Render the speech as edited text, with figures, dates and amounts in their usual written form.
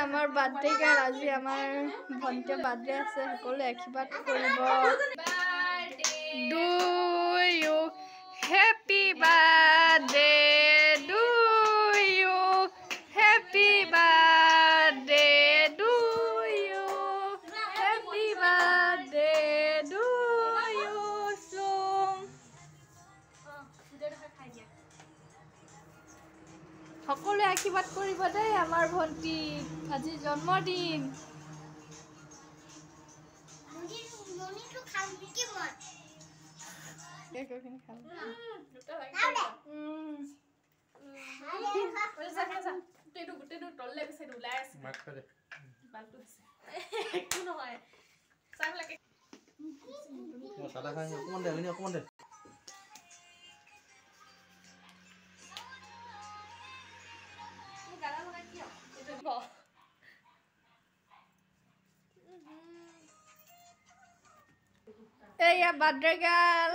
আমাৰ birthday girl. আজি আমাৰ ভণ্টিৰ বাৰ্থডে আছে, সকলোৱে আশীৰ্বাদ কৰিব। Do you, happy birthday do you, happy birthday do you, happy birthday do you. চুম সকলোৱে আশীৰ্বাদ কৰিব দেই আমাৰ ভণ্টিক, আজি জন্মদিন। অকণমান দে। এইয়া বাৰ্থডে গাৰ্ল।